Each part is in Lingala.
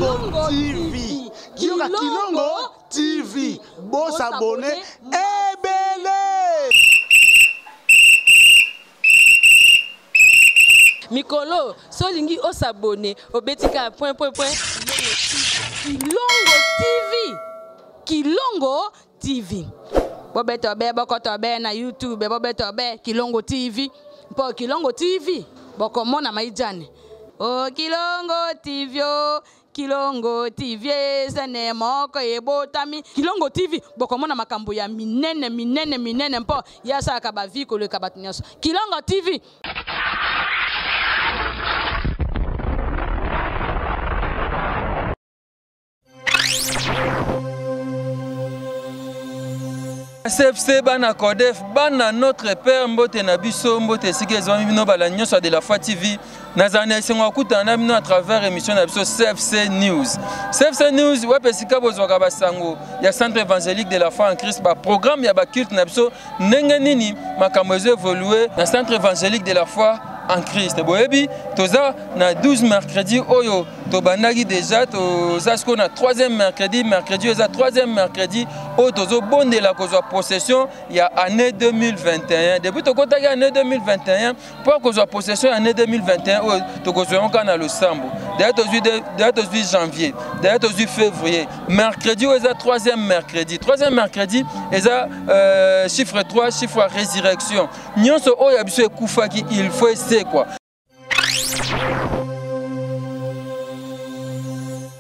Kilongo TV. Yoka Kilongo TV. Bo s'abonner ebele. Mikolo so olingi o s'abonner obeti kaka point point point Kilongo TV. Kilongo TV. Bobeto be bokoto be na YouTube bobeto be Kilongo TV. Mpo Kilongo TV bokomona maijane. O Kilongo TV o Kilongo TV ezane moko ebotami Kilongo TV bokomona makambo ya minene minene minene mpo ye asalaka ba vie koleka bato nyonso. Kilongo TV. CFC bana Codef bana notre père mbote na biso mbote esika ezwami bino bala nyonso ya de la foi TV nazala na esengo ya kokutana na bino à travers émission na biso CFC News. CFC News wapi esika bozwaka basango ya Centre évangélique de la foi en Christ, ba programme ya ba culte na biso ndenge nini makambo ezo évoluer na Centre évangélique de la foi en Christ. Boyebi toza na 12 mercredi oyo tobandaki déjà, toza sikoyo na 3e mercredi, mercredi eza 3e mercredi oyo tozobondela kozwa possession ya année 2021. Depuis tokotaki année 2021 mpo kozwa possession ya année 2021 oyo tokozwa yango kaka na losambo. D'ailleurs tozwi janvier, d'ailleurs tozwi février, mercredi oyo eza 3e mercredi. 3e mercredi eza chiffre 3, chiffre ya résurrection. Nyonso oyo ya biso ekufaki, il faut esekwa.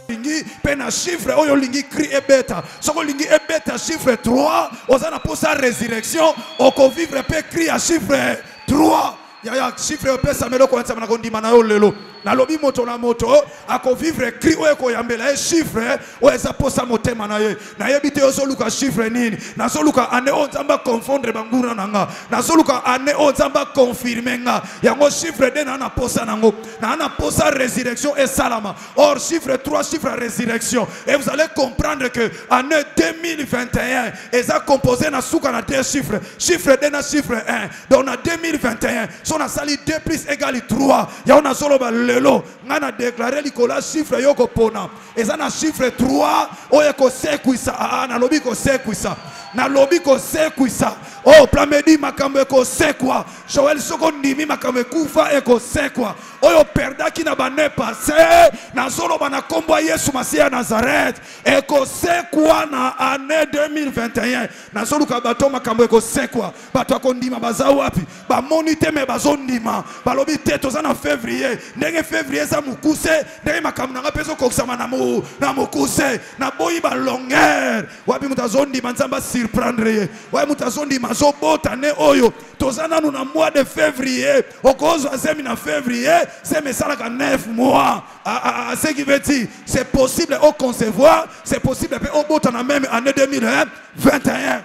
Lingi pe na chiffre oyo olingi cri ebeta. Soki olingi ebeta chiffre 3, oza na posa résurrection, okovivre pe cri ya chiffre 3. Yaya chiffre opesa meloko ya nzambe na kondima na yo lelo. Nalobi moto na moto akovivre cri oyo ekoyambela ye chiffre oyo eza posa motema na ye. Nayebi te ozoluka chiffre nini. Nazoluka année oyo Nzambe aconfondre banguna na nga. Nazoluka année oyo Nzambe aconfirme nga. Yango chiffre 2 na na posa nango. Na na posa résurrection esalama. Or chiffre 3 chiffre ya résurrection. Et vous allez comprendre que année 2021 eza composé na suka na 2 chiffres. Chiffre 2 na chiffre 1. Donc na 2021 so na sali 2 plus égale 3. Ya ona solo ba lelo nga na déclarer likola chiffre yo kopona. Eza na chiffre 3 oyo ekosekwisa. Ah, na lobi kosekwisa. Na lobi kosekwisa. Oh, Plamedi makambo ekosekwa. Joël soko ndimi makambo ekufa ekosekwa. Oyo perdaki na bane passé, na zoloba na kombo ya Yesu Masiya ya Nazareth ekosekwa na année 2021. Nazoluka bato makambo ekosekwa. Bato ya kondima baza wapi? Bamoni te me bazondima. Balobi te toza na février. Ndenge février eza mokuse, ndenge makambo na nga mpe ezokokisama na mokuse. Naboyi ba longueur. Wapi moto azondima Nzambe asurprendre ye? Wapi moto azondima azobota ne oyo? Toza nanu na mois de février. Okozwa zemi na février, zemi esalaka 9 mois. Ce qui veut dire, c'est possible au concevoir, c'est possible pe obota na même année 2021.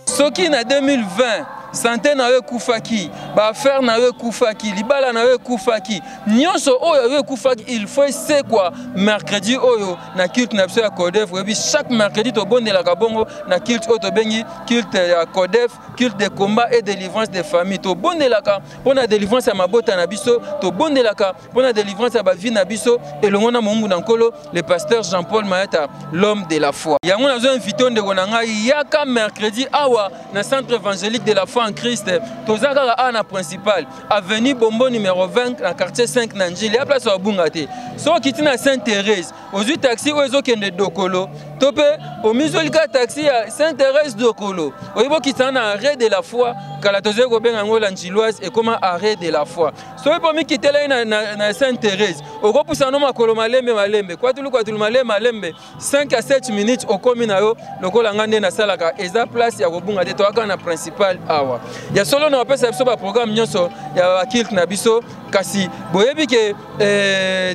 Soki na 2020 santé na yo ekufaki, ba affaire na yo ekufaki, libala na yo ekufaki, nyonso oyo yo ekufaki, il faut esekwa mercredi oyo na culte na biso ya Codef. Oyebi chaque mercredi tobondelaka bongo na culte oyo tobengi culte ya Codef, culte de combat et délivrance des familles. Tobondelaka mpona délivrance ya mabota na biso, tobondelaka mpona délivrance ya ba vie na biso elongo na mongu na nkolo le pasteur Jean-Paul Mayata, l'homme de la foi. Yango nazo invité ndeko na ngai yaka mercredi awa na centre évangélique de la foi en Christ. Toza kaka awa na principal avenue Bombo numéro 20 na quartier 5 na Njili, ya place ya Bunga te. Soki okiti na Sainte-Thérèse, ozwi taxi oyo ezokende Dokolo, to mpe omizoli kaka taxi ya Sainte-Thérèse Dokolo, oyebi okitana na arrêt de la foi. Kala tozali kobenga yango la Njiloise, ekoma arrêt de la foi. Soki mpo mikitela ye na Sainte-Thérèse, okopusana no makolo malembe malembe, kwatulu kwatulu malembe malembe, 5 à 7 minutes okomi na yo. Lokola nga nde nasalaka, eza place ya kobunga te, toyaka na principal awa. Ya solo na bapesa biso ba programme nyonso ya ba culte na biso, kasi boyebi ke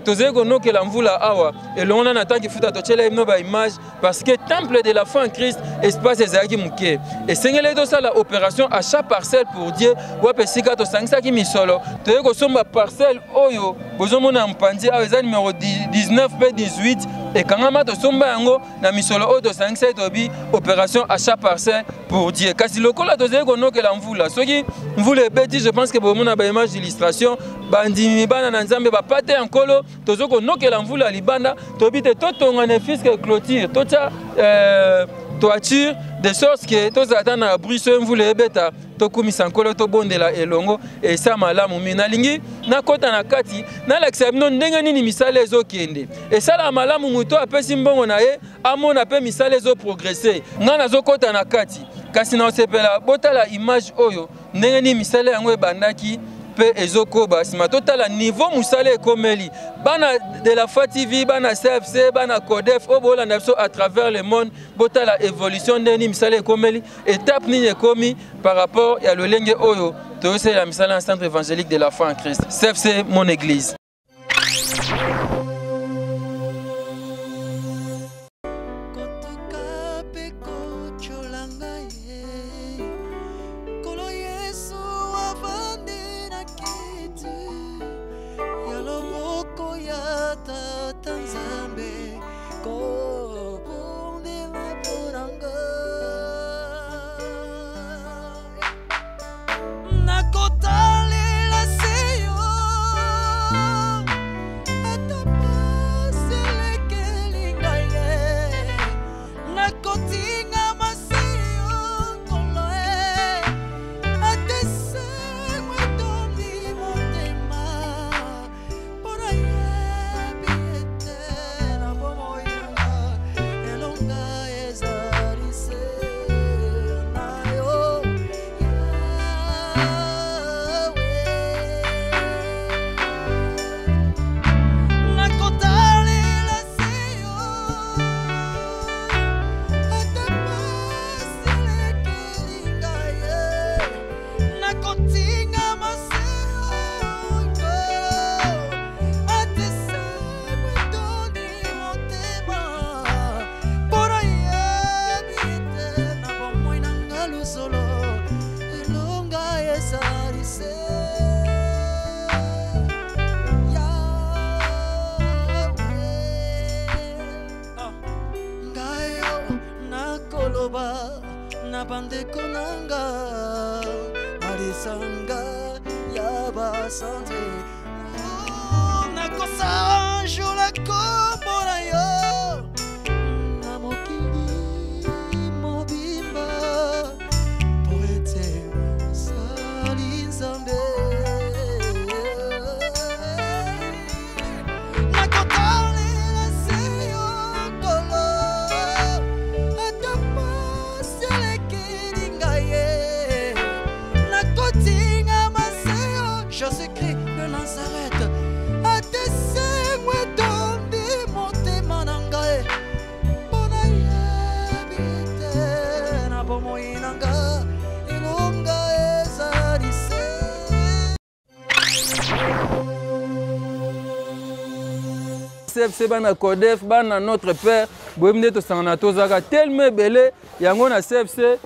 tozali konokela mvula awa elongo na Nathan Kifuta, totyela ye bino ba image parce que temple de la foi en Christ espace ezalaki moke. Esengeli tosala opération achat parcelle pour Dieu, wapi esika tosangisaki misolo, toyei kosomba parcelle oyo bozomona mpanzi awa, eza numéro 19 pe 18. Ekangama, tosomba yango na misolo oyo tosangisaki, tobi opération achat parcelle pour Dieu. Kasi lokola tozali konokela mvula, soki mvula ebeti, je pense que bomona baimage d'illustration, bandimi bana na Nzambe, bapate ya Nkolo, tozo konokela mvula libanda. Tobi te totonga ne fût-ce que clôture, totya toiture, de sorte que tozala ata na abri. Soki mvula ebeta, tokumisa Nkolo, tobondela elongo, esa malamu mingi. Nalingi nakɔta na kati, nalakisa bino ndenge nini misala ezokende. Esalaka malamu moto apesi mbongo na ye amona mpe misala ezoprogresse. Ngai nazokɔta na kati, kasi na osepela botala image oyo, ndenge nini misala yango ebandaki mpe ezokoba. Nsima totala niveau mosala ekomeli. Bana de la Foi TV, bana CFC, bana Codef oyo boolanda biso à travers le monde, botala évolution, ndenge nini misala ekomeli, étape nini ekomi par rapport ya lolenge oyo toyosalela misala na Centre évangélique de la foi en Christ, CFC Mon Église. Kotuka mpe kotyola ngai ye, Nkolo Yesu avandi na kiti ya loboko ya Tata Nzambe kobundela mpo na ngai. Nakotalela se yo ata pasi elekeli ngai ye, nakotingama se yo, Nkolo e, ata esengo etondi motema, mpo nayebi ete na bomoi na nga elonga ezali se na yo, Yawe. Nakotalela se yo ata pasi elekeli ngai ye, nakotingama se yo, Nkolo, ata esengo etondi motema, mpo nayebi ete na bomoi na nga luzolo elonga ezali se Yawe. Ngai yo nakoloba na bandeko na nga na lisanga ya basanze, nakosanjola kombo na yo na mokili mobimba, po ete ozali Nzambe. Nakotalela se yo, Nkolo, ata pasi elekeli ngai ye, nakotingama se yo, Jésus-Christ de Nazareth, ata esengo etondi motema na ngai, mpo nayebi ete na bomoi na nga elonga ezali se. CFC, bana Codef, bana Notre Père, boyebi nde tosangana, tozalaka telema ebele. Yango na CFC,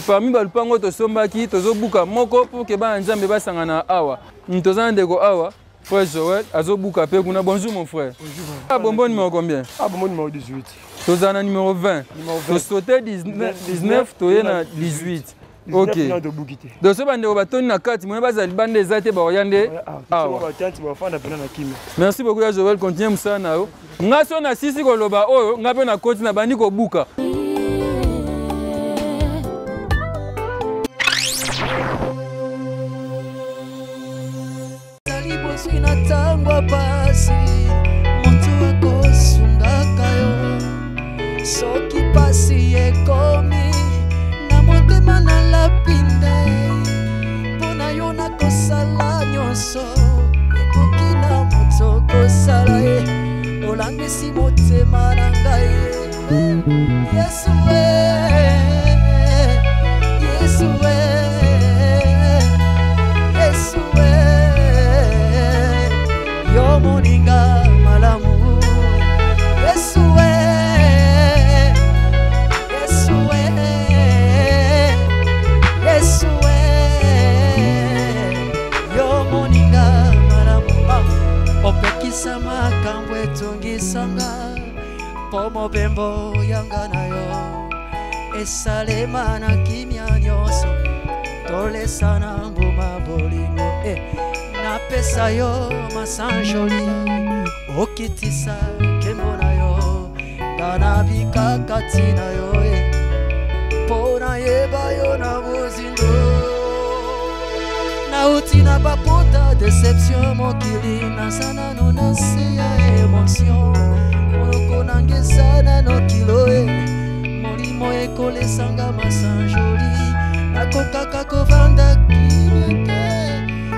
parmi balupango tosombaki, tozobuka moko pour que bana Nzambe basangana awa. Toza na ndeko awa, frère Joël, azobuka mpe kuna. Bonjour mon frère. Ah, bonbon numéro combien? Ah, bonbon numéro 18. Tozala na numéro 20. Numéro 20. Tosaute 19, 19, toye na 18. Ok. 19 tobuki te. Donc so bandeko batondi na kati, moye bazala libanda eza te, bakoya nde awa. Batanti bafanda mpena na kimia. Merci beaucoup ya Joel, continue mosala na yo. Nga so nasisi koloba oyo, nga mpe nakoti, na bandi kobuka. Ezali bozwi na ntango ya pasi, moto akosungaka yo soki pasi ekomi na motema. Nalapi ndai mpo na yo, nakosala nyonso ekoki na moto kosala ye. Olangisi motema na ngai, Yesu e, Yesu e, Yesu e, yo moninga malamu, Yesu e, Yesu e, Yesu e, yo moninga malamu. Ah, opekisa makambo etungisanga. Mobembo yanga na yo esalema na kimia nyonso, tolesana mbuma bolingo eh. Napesa yo masanjoli, okitisa nkembo na yo, nga nabika kati na yo eh. Mpo nayeba yo na bozindo, nauti na bapota deception, mokili naza nano na se ya emotion, monoko nanga eza nano kilo e, molimo ekolesanga masanjoli, nakokaka kovanda kimia te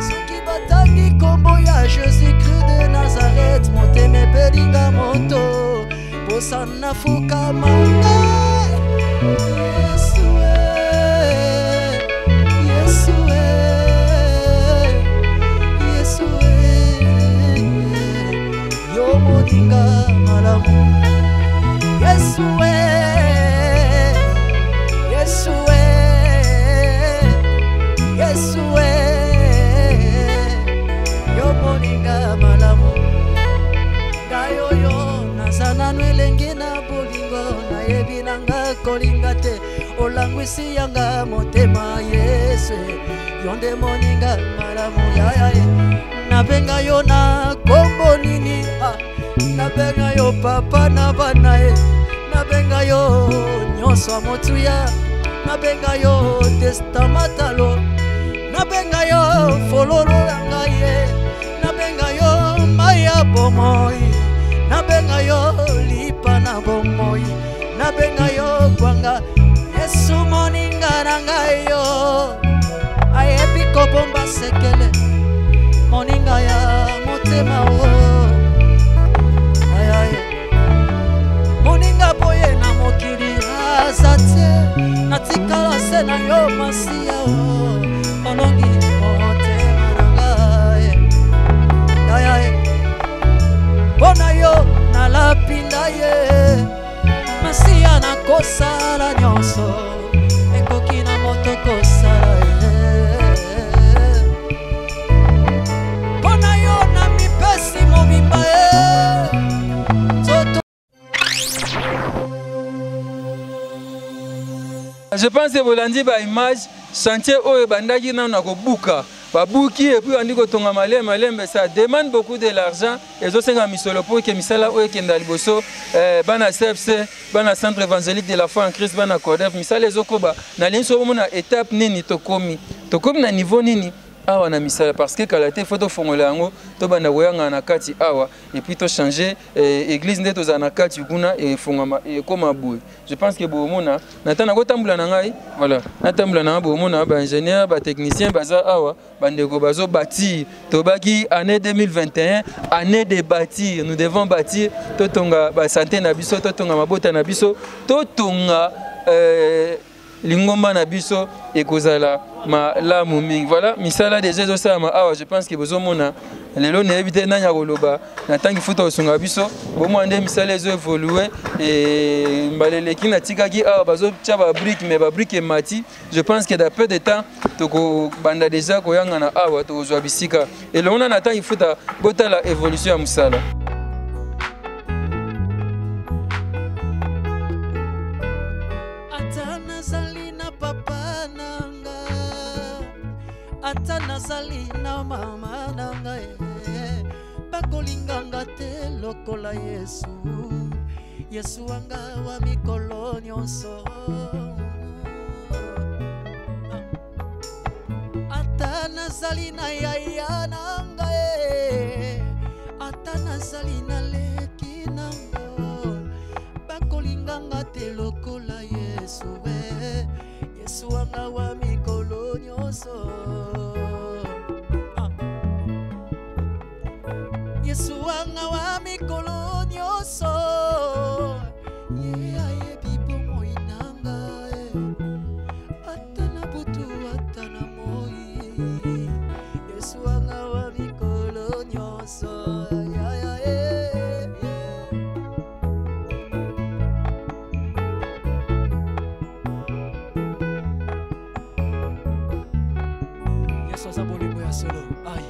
soki batangi nkombo ya Jésus-Christ de Nazareth, motema epelinga moto, posa nafukama Yesu e, Yesu e, Yesu e, yo moninga malamu, Yesu e, Yesu e, Yesu e, yo moninga malamu, ngai oyo naza nanu elenge na bolingo, nayebi nanga kolinga te, olangwisi yanga motema, Yesu yo nde moninga malamu, yaya ye, nabenga yo na kombo nini? Ah, nabenga yo papa na bana ye, nabenga yo nyonso ya motuya, nabenga yo testamatalo, nabenga yo fololo ya ngai ye, nabenga yo mai ya bomoi, nabenga yo lipa na bomoi, nabenga yo kwanga, Yesu moninga na ngai yo ayebi kobomba sekele, moninga ya motema o ayaye, moninga boye na mokili aza te, natikala se na yo masiya o olongi motema na ngai ayaye, mpo na yo nalapinda ye masiya, nakosala nyonso ekoki na moto kosala ye, mpo na yo na mipesi mobimba ye nzoto. Je pense que bolandi ba image, chantier oyo ebandaki nano na kobuka, babuki et puis bandi kotonga malembe malembe, ça demande beaucoup de l'argent, ezosenga misolo pour ke misala oyo ekenda liboso. Bana CFC, bana Centre évangélique de la foi en Christ, bana CODEF, misala ezokoba. Nalingi so bomona étape nini tokomi, tokomi na niveau nini awa na misala, parce que kala te faut tofongola yango, tobanda koyangana na kati awa et puis tochanger église nde tozala na kati kuna, efongama ekoma boye. Je pense que bomona na ntango nakotambola na ngai, voilà, natambola na ngai, bomona baingénieur, batechnicien baza awa, bandeko bazobâtir. Tobaki année 2021, année de bâtir, nous devons bâtir, totonga basanté na biso, totonga mabota na biso, totonga lingomba na biso, ekozala malamu mingi. Voilà, misala déjà ezosalama awa. Je pense que bozomona lelo, nayebi te nani akoloba na ntangi futa kosunga biso. Bomona nde misala ezoévolue. Mbala eleki natikaki awa bazotia babrique, mais babrique emati. Je pense que dans peu de temps tokobanda déjà koyangana awa, tokozwa bisika elongo na ntangi futa. Botala évolution ya mosala. Ata nazali na papa na nga, ata nazali na mama na ngai, bakolinganga te lokola Yesu, Yesu wanga wa mikolo nyonso. Ata nazali na yaya na ngai, ata nazali na leki na nga, bakolinganga te lokola Yesu e, Yesu wanga wa mikolo nyonso. Ah. Yesu wanga wa mikolo nyonso, ye ayebi bomoi na ngai, ata na butu ata na moi, Yesu wanga wa mikolo nyonso. Ya, ya, eh, eh. Yesu aza bolingo ya solo ai.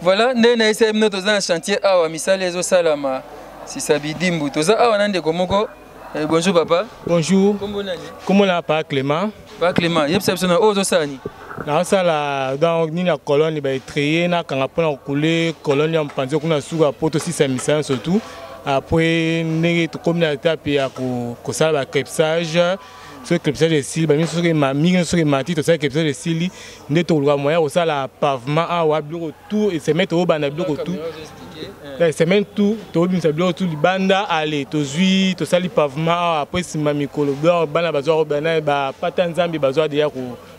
Voilà, nde nayesaki bino toza na chantier awa, misala ezosalama sisa bidimbu. Toza awa na ndeko moko. Eh, bonjour papa. Bonjour. Kombo nani? Kombo na papa Clément. Papa Clément, yebisa biso na oyo ozosala nini? Naosala donc nini ya colonne ba étrier nakanga mpona kokule colonne ya mopanzi kuna suka mpo tosisa misala surtout après ndenge tokomi na etape ya kosala ba crépissage. Soki crépissage esili, bamisi soki mingi, soki emati, tosala crépissage esili nde tokoluka moyen ya kosala pavement awa, biloko tout esemaine tokobanda biloko tout semaine tout tobimisa biloko tout libanda. Ale tozwi, tosali pavement awa. Après nsima mikolo bana bazwa bana bapata nzambe bazwa deya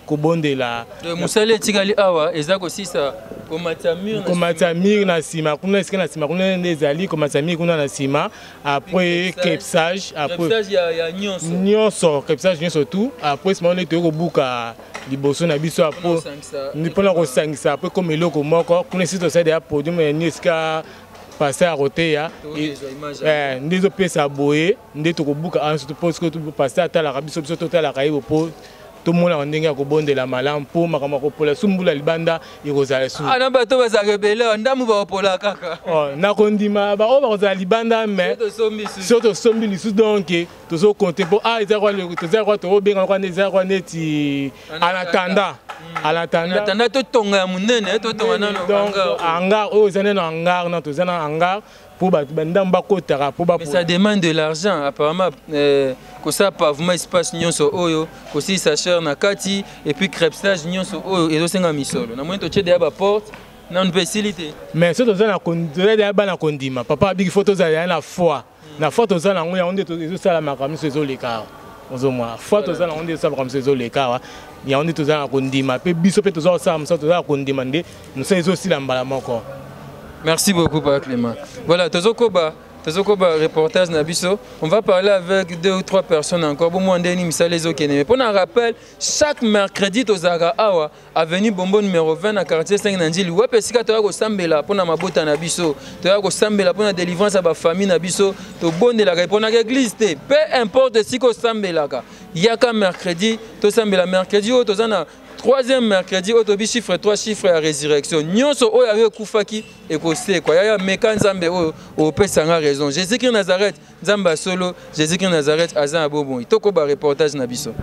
kobondela. Mosala etikali awa eza kosisa komatisa mur. Komatisa mur na nsima kuna, esika na nsima kuna nde ezali komatisa mur kuna na nsima. Après crépissage, après nyonso, crépissage nyonso tout. Après nsima wana toyei kobuka liboso na biso mpona kosangisa après comme eloko moko kuna. Esi tosali deya podium ya ni esika pasteur akoteya nde ezopesa boye nde tokobuka awa mpo pasteur atalaka biso, biso totalaka ye, po tomonaka ndenge ya kobondela malamu, mpo makambo ya kopola su mbula libanda ekozala su. Na bato bazalaka ebele, ndambu bakopola kaka. Nakondima baoyo bakozala libanda, mais so tosombi lisusu, donc tozocompter mpo a eza toza kwa tokobenga kwa eza kwa neti en attendant, en attendant. Attendant totonga ya monene, totonga nano. Donc hangar oyo eza nano hangar na toza na hangar mpo bato bandambo bakotaka mpo. Mais ça demande de l'argent apparemment, kosala pavement espace nyonso oyo, kosilisa chaire na kati et puis crépissage nyonso oyo ezosenga misolo. Namoni totie deya baporte, nanu mpe esili te. Mais so toza deya bana kondima, papa abiki, faut tozala deya na foi. Na foi toza nango, yango nde ezosala makambo nyonso ezoleka awa. Ozomona foi toza nango nde ezosala makambo nyonso ezoleka awa. Yango nde toza na kondima, mpe biso mpe toza kosala mosala, toza na kondima nde mosala ezosila mbala moko. Merci beaucoup, Papa Clément. Voilà, tozokoba, tozokoba reportage na biso. On va parler avec deux ou trois personnes encore. Bon, moi, ndeni misala ezokende. Mais pour un rappel, chaque mercredi, tozalaka awa, avenue Bombo numéro 20 na quartier 5 na Ndjili. Wapi esika toya kosambela mpona mabota na biso, toya kosambela mpona délivrance ya bafamille na biso, tobondelaka mpona église te. Peu importe esika osambelaka, yaka mercredi, tosambela. Mercredi oyo toza na troisième mercredi oyo tobi chiffre 3, chiffre ya résurrection. Nyonso oyo ayo ekufaki ekosekwa. Yaya, meka Nzambe oyo, opesanga raison. Jésus Christ Nazareth, Nzambe ya solo, Jésus Christ Nazareth aza na bomoi. Tokoba reportage na biso.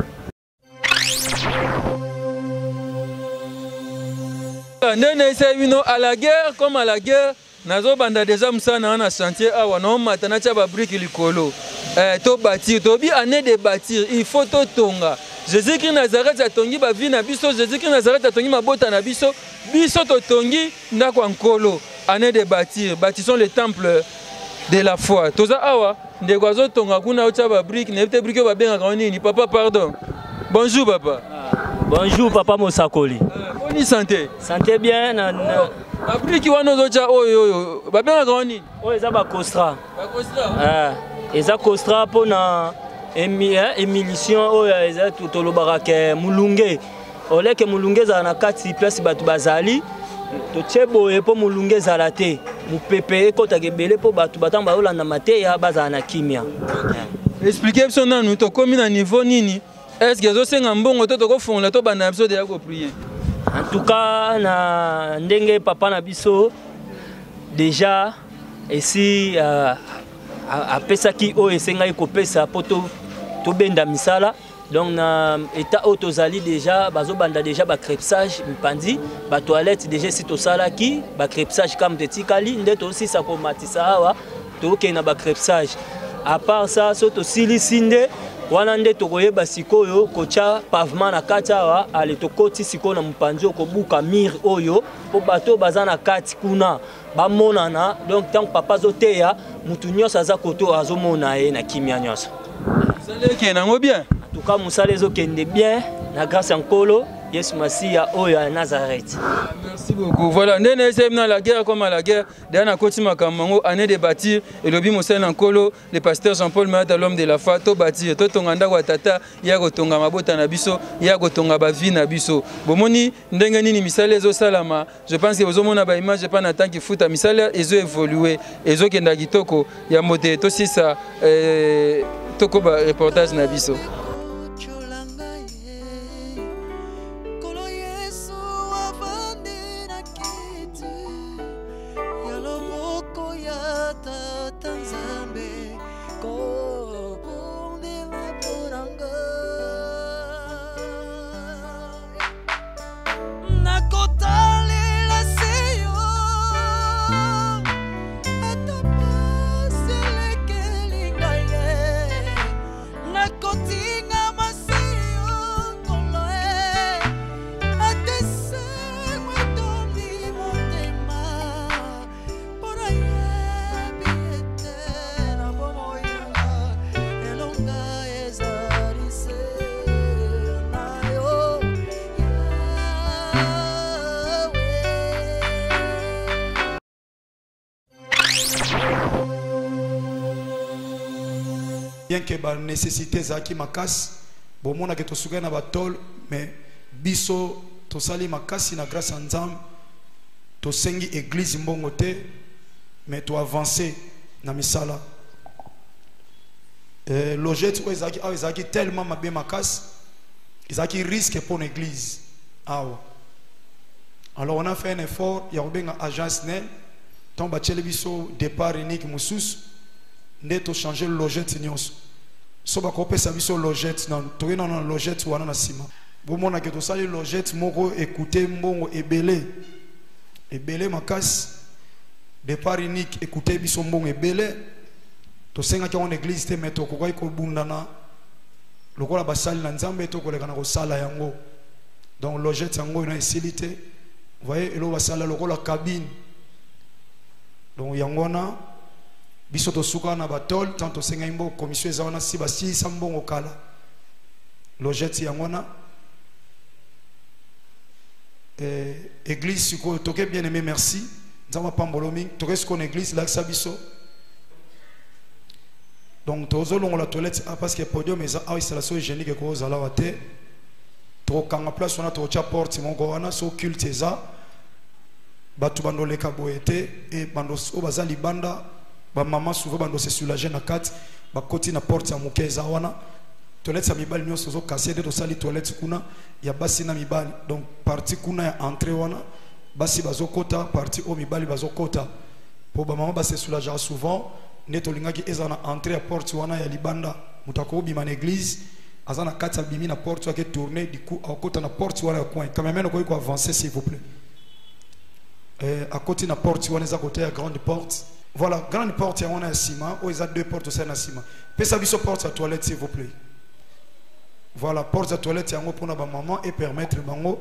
Nde nayesaki bino, à la guerre comme à la guerre, nazobanda déjà mosala na nga na chantier awa, naomata natia babriques likolo. Tobâtir, tobi année de bâtir, il faut totonga. Jésus Christ Nazareth atongi bavie na biso, Jésus Christ Nazareth atongi mabota na biso, biso totongi ndako ya Nkolo. Année de bâtir, bâtissons le temple de la foi. Toza awa, ndeko azotonga kuna, otia babriques, nayebi te brique oyo babengaka ngo nini. Papa, pardon, bonjour papa. Bonjour papa Mosakoli. Boni santé? Santé bien na. Babriques wana ozotya oyo babengaka ngo nini? Oyo eza bacostra. Bacostra. Eza costra mpona émulsion oyo eza tolobaka ke molunge oleke molunge ezala na kati place bato bazali. Totie boye mpo molunge ezala te, mopepe ekɔtaka ebele mpo bato batango bazolanda mateya bazala na kimia. Explique biso nanu, tokómi na niveau nini? Est ce que ezosenga mbongo to tokofongola, tobanda na biso deya koprier? En tout cas, na ndenge papa na biso déjà esi apesaki oyo esengaki kopesa mpo tobenda misala. Donc na état oyo tozali déjà, bazobanda déjà bacrépissage mipanzi, batoilette déjà esi tosalaki bacrépissage, kama etikali nde tosisa komatisa awa, tokokende na bacrépissage. À part ça, so tosilisi nde wana nde tokoyeba sikoyo kotya pavement na kati awa. Ale tokoti sikoyo na mopanzi oyo kobuka mur oyo mpo bato oyo baza na kati kuna bamonana. Donc ntango papa azoteya, mutu nyonso aza kote oyo azomona ye na kimia nyonso. Mosala ekende yango bien? En tout cas, mosala ezokende bien na grâce ya Nkolo Yesu Masiya oyo ya Nazareth. Merci beaucoup. Voilà, nde nayesaki na la guerre comme à la guerre, deya nakoti makambo yango. Année de bâtir, elobi mosali na Nkolo, le pasteur Jean-Paul Mayata, l'homme de la foi. Tobâtir, totonga ndako ya tata, ya kotonga mabota na biso, ya kotonga bavie na biso. Bomoni ndenge nini misala ezosalama. Je pense que bozomona baimage epa na tanki futa, misala ezoévolue, ezokenda kitoko. Yambo te tosisa, tokoba reportage na biso. Tyola ngai ye. Nkolo Yesu avandi na kiti. Tata Nzambe kobundela mpo na nga. Nakotalela se yo ata pasi elekeli ngai ye. Nakotingama se yo Nkolo e, ata esengo etondi motema mpo nayebi ete na bomoi na nga elonga ezali se na yo Yawe. Bien que ba nécessité ezalaki makasi, bomonaki tosukaki na batole, mais biso tosali makasi na grâce ya Nzambe. Tosengi église mbongo te, mais toavance na misala. Logette oyo ezalaki awa ezalaki tellement mabe makasi, ezalaki risque pour l'église awa. Alors on a fait un effort ya kobenga agence Snel, ntango batieli biso départ unique mosusu nde tochange logette nyonso. So bakopesa biso logette nano, toyei nano na logette wana na nsima. Bomonake tosali logette moko ekute mbongo ebele ebele makasi. Départ unique ekute biso mbongo ebele. Tosengaki yango na église te, mais tokokaki kobundana lokola basali na Nzambe, tokoleka na kosala yango. Donc logette yango oyo na esili te, voyez eloko basala lokola cabine. Donc yango wana biso tosuka na batole tant tosengaki mbongo, commission eza wana si basilisa mbongo kala. Logette yango wana. Église sikoyo toke, bien aimé, merci, Nzambe apambolo mingi. Toke sikoyo na église, lakisa biso. Donc tozolongola toilette ah, parce que podium eza awa, installation hygiénique ekozala awa te. Tokokanga place wana, tokotya porte moko wana. So culte eza, bato bandoleka boye te. E bando oyo baza libanda, bamama souvent bando se soulager na kati, bakoti na porte ya moke eza wana. Toilette ya mibali nyonso tozokase nde tosali toilette kuna ya basi na mibali. Donc partie kuna ya entrée wana basi bazokota, partie oyo mibali bazokota, mpo bamama base soulageaka souvent. Nde tolingaki eza na entrée ya porte wana ya libanda. Moto akobima na église aza na kati, abimi na porte ake tourner, du coup akokota na porte wana ya coin. Cameraman, okoki koavancer s'il vous plaît? Akoti na porte wana eza kote ya grande porte. Voilà, grande porte yango wana ya nsima. Oyo eza deux portes osali na nsima. Pesa biso porte ya toilette s'il vous plaît. Voilà, porte ya toilette yango mpona bamama e permettre bango,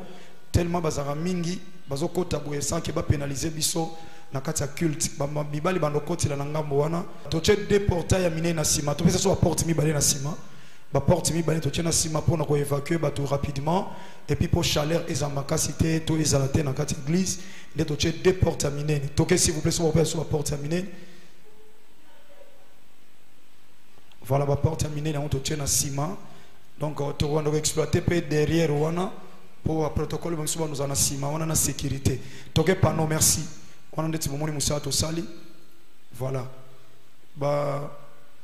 tellement bazalaka mingi, bazokota boye sans ke bapénaliser biso na kati ya culte. Mibali bandokotela na ngambo wana. Totie deux portail ya minei na nsima. Topesa so baporte mibale na nsima, baporte mibale totie na nsima mpona koévacuer bato rapidement, et puis mpo chaleur eza makasi te to ezala te na kati ya église. Nde totie deux portes ya minene. Toke s'il vous plaît, so bapesa so baporte ya minene. Voilà, baporte ya minene yango totie na nsima. Donc tokobanda koexploiter mpe derrière wana mpo baprotocole biso banozala na nsima wana na sécurité. Toke panneau, merci. Wana ndeti bomoni mosala tosali. Voilà, ba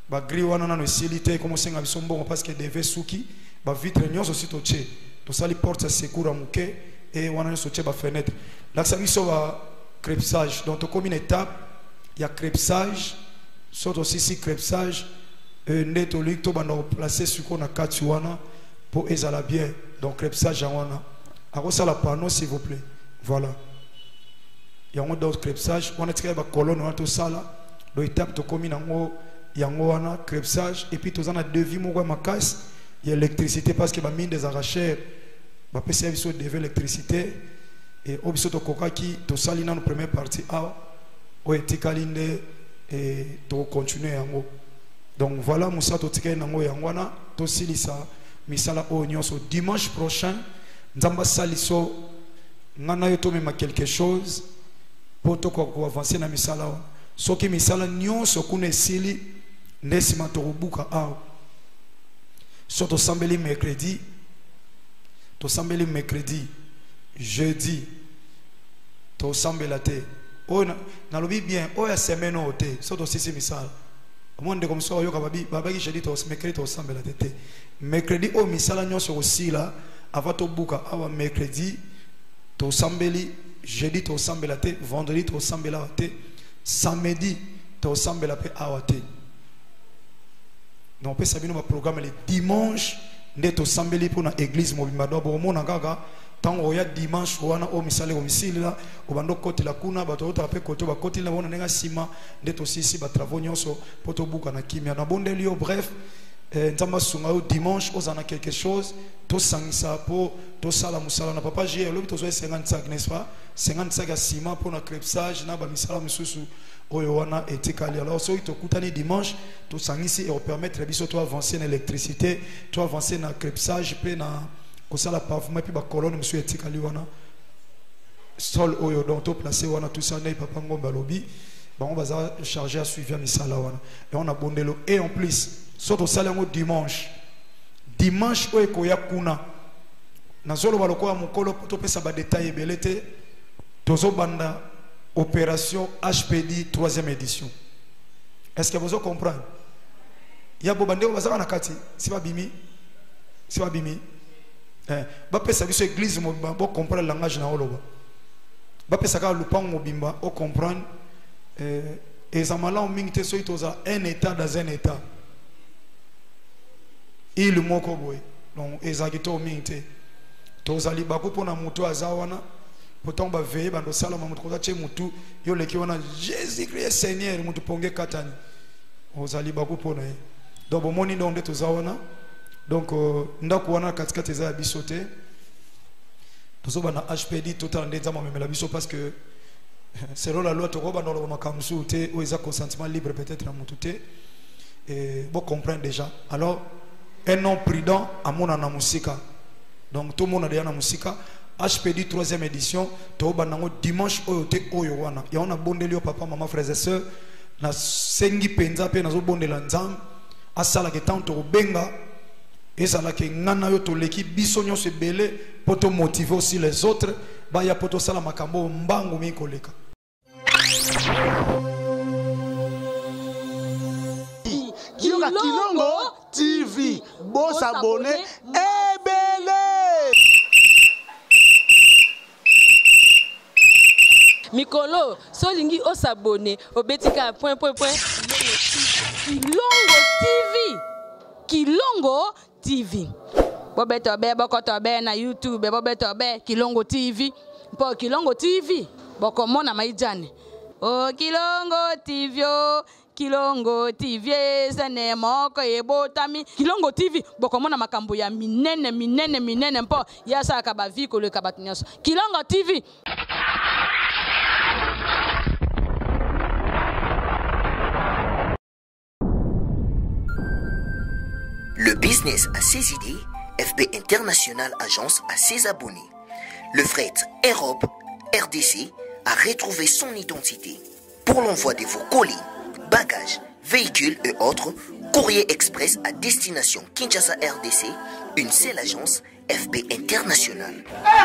bagri wana nano esili te, ekomosenga biso mbongo parce que deve suki bavitre nyonso si totie. Tosali porte ya secours ya moke e wana nyonso totie bafenêtre. Lakisa biso ba crépissage. Donc tokomi na étape ya crépissage. So tosisi crépissage, nde tolingi tobanda koplace sikoyo na kati wana mpo ezala bien. Donc crépissage yango wana, akosala panneau s'il vous plaît. Voilà yango. Donc crépissage wana etikali bacolonne wana tosala. Donc étape tokomi nango yango wana, crépissage. Et puis toza na devis moko ya makasi ya électricité parce que baminde ezalaka cher. Bapesi ya biso devis électricité e oyo biso tokokaki. Tosali nano première partie awa, oyo etikali nde e tokocontinue yango. Donc voilà, mosala totikali nango yango wana. Tosilisa misala oyo nyonso dimanche prochain. Nzambe asali so nga na yo tomema quelque chose mpo tokoka koavance na misala wana. Soki misala nyonso kuna esili, nde nsima tokobuka awa. So tosambeli mercredi, tosambeli mercredi, jeudi tosambela te. Oyo nalobi bien, oyo ya semaine oyo te. So tosisi misala, omoi ndeko mosusu oyoka babaki jeudi, mercredi tosambela te te. Mercredi oyo misala nyonso kosila avant tobuka awa. Mercredi tosambeli, jeudi tosambela te, vendredi tosambela te, samedi Tosambela pe awa te. Donc pesa bino ba programme le dimanche nde tosambeli mpona église mobimba. Do bokomona kaka ntango oya dimanche wana oyo misala ekomisilila, obanda okotela kuna, bato otaka mpe kote bakoteli na bona ndenge nsima nde tosilisi batravaux nyonso mpo tobuka na kimia. Nabondeli yo, bref, Nzambe asunga yo dimanche ozala na quelque chose tosangisa mpo tosala mosala na papa J. Alobi tozwa 50 sac, n'est-ce pas? 50 sac ya ciment mpo na crépissage na bamisala mosusu oyo wana etikali. Alors soki tokutani dimanche, tosangisi, ekopermettre biso toavance na électricité, toavance na crépissage mpe na kosala pavement, mpe bacolonne mosusu etikali wana, sol oyo donc toplace wana, tout ça. Ndenge papa Ngombe alobi, bango baza chargé ya suivi ya misala wana. Yango na bondelo. Et en plus, so tosali yango dimanche, dimanche oyo ekoya kuna, nazoloba lokola mokolo mpo topesa badetail ebele te, tozobanda opération HPD 3e édition. Est ce que bozo comprendre? Ya bo bandeko bazaka na kati, si babimi, si babimi, bapesa biso église mobimba, bocomprendre langage na oloba, bapesa kaka lupango mobimba, ocomprendre. Eza malamu mingi te soki toza un état dans un état, ile moko boye. Donc ezalaki to mingi te, tozali baku mpona motu aza wana. Pourtant baveye bando osalama, moto koza tie motu yo oleki wana, Jésus Christ Seigneur, motu ponge katani, ozali baku mpona ye. Donc bomoni, donc nde toza wana. Donc ndako wana katikati eza ya biso te. Tozobanda HPD, totala nde Nzambe amemela biso, parce que selon la loi tokobanda koloba makambo mosusu te oyo eza consentement libre peut-être na motu te. Bocomprendre déjà. Alors un homme prudent amona na mosika. Donc tomona deya na mosika HPD 3e édition, tobanda yango dimanche oyo te, oyo wana. Yango nabondeli yo, papa, mama, frères et sœurs, nasengi mpenza mpe nazobondela Nzambe asalaka ntango tokobenga, ezalaka nga na yo toleki biso nyonso ebele mpo tomotive aussi les autres baya mpo tosala makambo oyo mbangu mingi koleka. Yoka Kilongo TV, bosabone ebele. Mikolo so olingi osabone, obeti kaka point point point, Kilongo TV, Kilongo TV. Bobeta be bokoto be na YouTube, bobeta be Kilongo TV, mpo Kilongo TV bokomona maijane o Kilongo TV o Kilongo TV ezane moko ebotami Kilongo TV, bokomona makambo ya minene minene minene, mpo ye asalaka bavi koleka bato nyonso. Kilongo TV. Le business a ses idées, FB International Agence a ses abonnés. Le fret Europe RDC a retrouvé son identité. Pour l'envoi de vos colis, bagages, véhicules et autres, courrier express à destination Kinshasa RDC, une seule agence, FB International.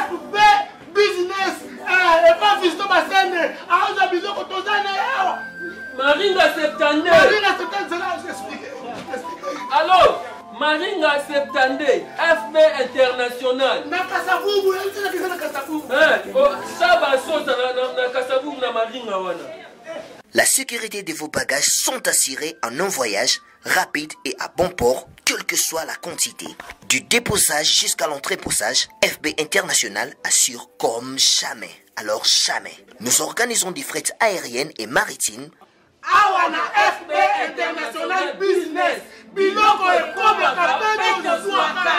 FB Business, epa Fiston Basende aoza biloko toza na awa. Maringa 72. Maringa 72, explique. Allo, Maringa 72, FB International. Na Kasavubu, na Kasavubu. Saba sosa na Kasavubu na Maringa wana. La sécurité de vos bagages sont assurées en un voyage rapide et à bon port, quelle que soit la quantité. Du déposage jusqu'à l'entreposage, FB International assure comme jamais. Alors jamais. Nous organisons des frais aériennes et maritimes. Awa na FB International Business, biloko ekomaka mpe tozwaka.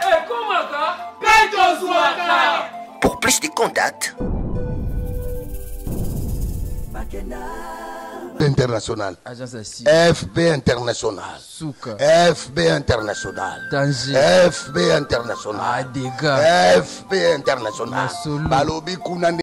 Ekomaka mpe tozwaka. Pour plus de contacts, International. Agence ya si. FB International. Suka. FB International. Danger. FB International. Ah, dégâts. FB International. Masolo. Balobi kuna.